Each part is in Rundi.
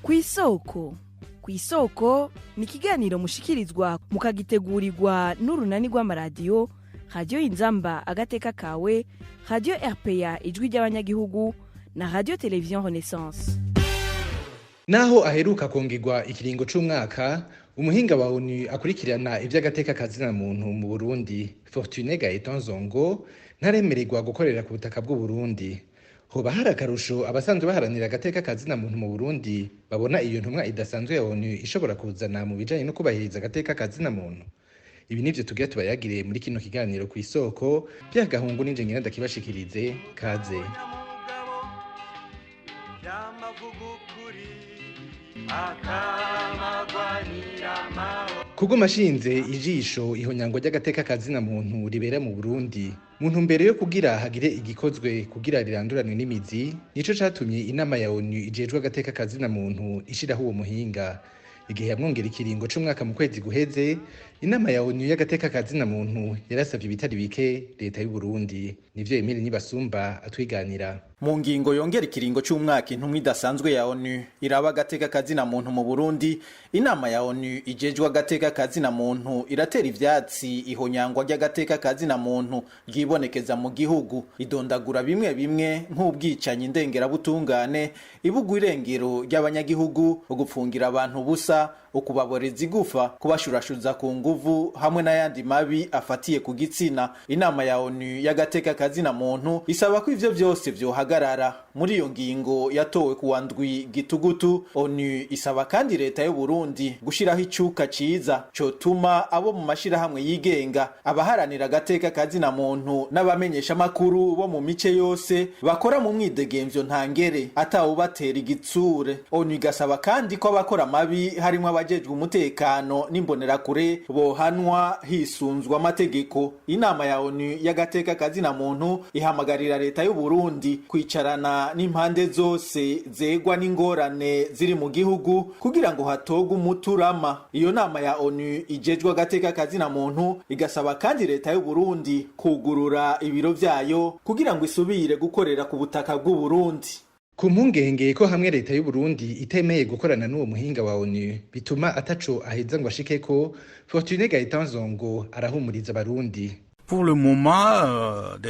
Kw'isoko, kw'isoko ni ikiganiro mushikirizwa mukagitegurirwa n'urunani rw'amaradiyo Radiyo Inzamba Agateka Kawe, Radiyo RPA Ijwi ry'Abanyagihugu na Radiyo Televiziyo Renaissance. Naho aheruka kongerwa ikiringo c'umwaka, umuhinga wa ONU akurikirana ivy'agateka kazina muntu mu Burundi, Fortuné Gaëtan Zongo, ntaremererwa gukorera ku butaka bw'u Burundi. Hoba hari akarusho abasanzwe baharanira agateka kazina muntu mu Burundi babona iyo ntumwa idasanzwe ya ONU ishobora kuzana mu bijanye no kubahiriza agateka kazina muntu? Ibi nivyo tugira tubayagire muri kino kiganiro Kw'isoko. Pierre Gahungu ninje ngenda ndakibashikirize. Kaze. Kuguma ashinze ijisho ihonyango ry'agateka kazina muntu ribera mu Burundi mu ntumbero yo kugira hagire igikozwe kugira riranduranwe n'imizi, nico catumye inama ya ONU ijejwe agateka kazina muntu ishiraho uwo muhinga. Igihe yamwongera ikiringo c'umwaka mu kwezi guheze, inama ya ONU y'agateka kazina muntu yarasavye ibitari bike leta y'u Burundi. Nivyo Emile Nibasumba atwiganira. Mu ngingo yongera ikiringo c'umwaka intumwa idasanzwe ya ONU iraba agateka kazina muntu mu Burundi, inama ya ONU ijejwe agateka kazina muntu iratera ivyatsi ihonyangwa ry'agateka kazina muntu ryibonekeza mu gihugu. Idondagura bimwe bimwe nk'ubwicanyi ndengerabutungane, ibugwa irengero ry'abanyagihugu, ugupfungira abantu ubusa, ukubaboreza igufa, kubashurashuza ku nguvu hamwe n'ayandi mabi afatiye ku gitsina. Inama ya ONU y'agateka kazina muntu isaba ko ivyo vyose vyohagarara. Muri iyo ngingo yatowe kuwa 7 Gitugutu, ONU isaba kandi leta y'u Burundi gushiraho icuka ciza cotuma abo mu mashirahamwe yigenga, abaharanira agateka kazina muntu n'abamenyesha makuru bo mu mice yose bakora mu mwidegemvyo ntangere atawubatera igitsure. ONU igasaba kandi ko abakora amabi harimwo abajejwe umutekano n'imbonerakure bohanwa hisunzwe amategeko. Inama ya ONU y'agateka kazina muntu ihamagarira leta y'u Burundi kwicarana n'impande zose zegwa n'ingorane ziri mu gihugu kugira ngo hatogwe umuturama. Iyo nama ya ONU ijejwe agateka kazina muntu igasaba kandi leta y'u Burundi kugurura ibiro vyayo kugira ngo isubire gukorera ku butaka bw'u Burundi. Ku mpungenge ko hamwe leta y'u Burundi itemeye gukorana n'uwo muhinga wa ONU bituma ataco aheza ngo ashikeko, Fortuné Gaëtan Zongo arahumuriza Abarundi.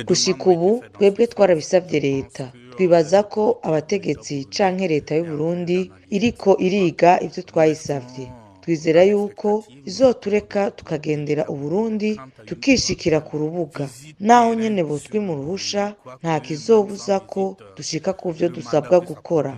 Gushika ubu twebwe twarabisabye leta, twibaza ko abategetsi canke leta y'u Burundi iriko iriga ivyo twayisavye. Twizera yuko izotureka tukagendera Uburundi, tukishikira ku rubuga. Naho nyene botwima uruhusha, nta kizobuza ko dushika ku vyo dusabwa gukora.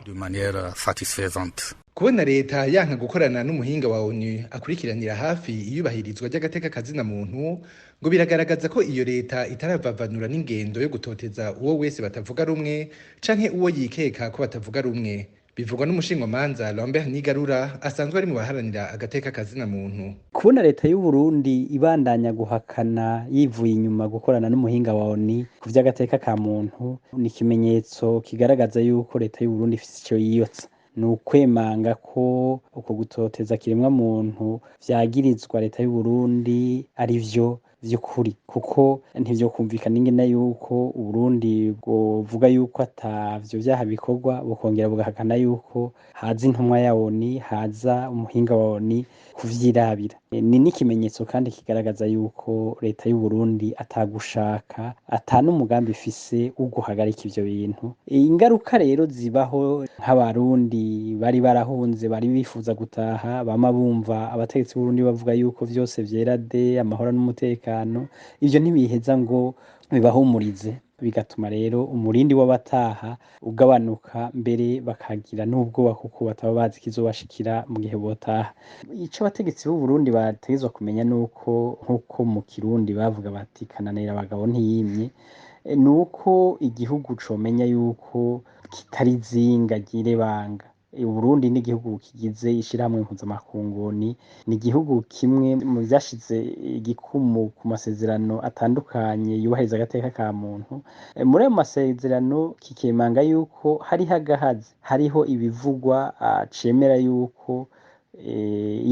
Kubona leta yanka gukorana n'umuhinga wa ONU akurikiranira hafi iyubahirizwa ry'agateka kazina muntu, ngo biragaragaza ko iyo leta itaravavanura n'ingendo yo gutoteza uwo wese batavuga rumwe canke uwo yikeka ko batavuga rumwe. Bivugwa n'umushingamanza Lambert Nigarura, asanzwe ari mu baharanira agateka kazina muntu. Kubona leta y'u Burundi ibandanya guhakana yivuye inyuma gukorana n'umuhinga wa ONU ku vy'agateka ka muntu ni ikimenyetso kigaragaza yuko leta y'u Burundi ifise ico yiyotsa. Ni ukwemanga ko uko gutoteza kiremwa muntu vyagirizwa leta y'u Burundi ari vyo vy'ukuri, kuko ntivyokumvikana ingene yuko Uburundi bwovuga yuko atavyo vyaha bikorwa, bukongera bugahakana yuko haza intumwa ya ONU, haza umuhinga wa ONU kuvyirabira. Ni n'ikimenyetso kandi kigaragaza yuko leta y'u Burundi atagushaka, ata n'umugambi ifise wo guhagarika ivyo bintu. Ingaruka rero zibaho, nk'Abarundi bari barahunze bari bifuza gutaha, bama bumva abategetsi b'Uburundi bavuga yuko vyose vyera de, amahoro n'umutekano, ivyo ntibiheza ngo bibahumurize, bigatuma rero umurindi w'abataha ugabanuka, mbere bakagira n'ubwoba kuko bataba bazi ikizobashikira mu gihe botaha. Ico abategetsi b'u Burundi bategerezwa kumenya nuko, nkuko mu Kirundi bavuga bati kananira abagabo ntiyimye, nuko igihugu comenya yuko kitari izinga ry'irebanga. Uburundi ni igihugu kigize ishirahamwe mpuzamakungu, ni igihugu kimwe mu vyashize igikumu ku masezerano atandukanye yubahiriza agateka ka muntu. Muri ayo masezerano kikemanga yuko hariho agahazi, hariho ibivugwa cemera yuko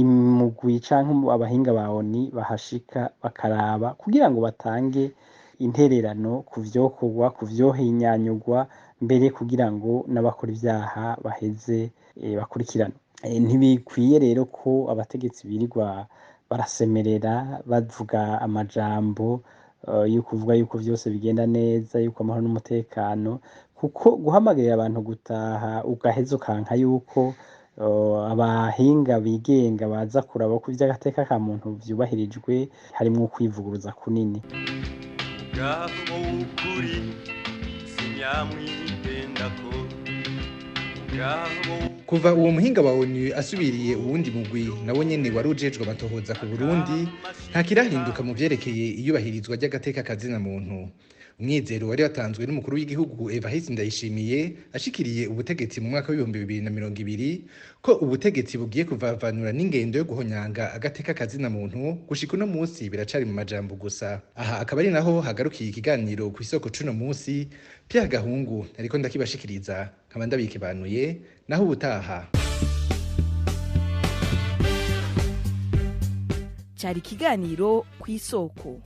imugwi canke abahinga ba ONU bahashika bakaraba kugira ngo batange intererano ku vyokorwa, ku vyohinyanyurwa. mbere kugira ngo n'abakora ivyaha baheze bakurikiranwe. Ntibikwiye rero ko abategetsi birirwa barasemerera bavuga amajambo yo kuvuga yuko vyose bigenda neza, yuko amahoro n'umutekano, kuko guhamagarira abantu gutaha ugaheza ukanka yuko abahinga bigenga baza kuraba ko ivy'agateka ka muntu vyubahirijwe, harimwo ukwivuguruza kunini. Mugabo w'ukuri sinyamwigendako. Kuva uwo muhinga wa ONU asubiriye uwundi mugwi nawo nyene wari ujejwe amatohoza ku Burundi, nta kirahinduka mu vyerekeye iyubahirizwa ry'agateka kazina muntu. Umwizero wari watanzwe n'umukuru w'igihugu Evariste Ndayishimiye ashikiriye ubutegetsi mu mwaka w'2020 ko ubutegetsi bugiye kuvavanura n'ingendo yo guhonyanga agateka kazina muntu, gushika uno munsi biracari mu majambo gusa. Aha akaba ari naho hagarukiye ikiganiro ku isoko cuno munsi. Pierre Gahungu ariko ndakibashikiriza, nkaba ndabikebanuye naho ubutaha. Cyari ikiganiro ku isoko.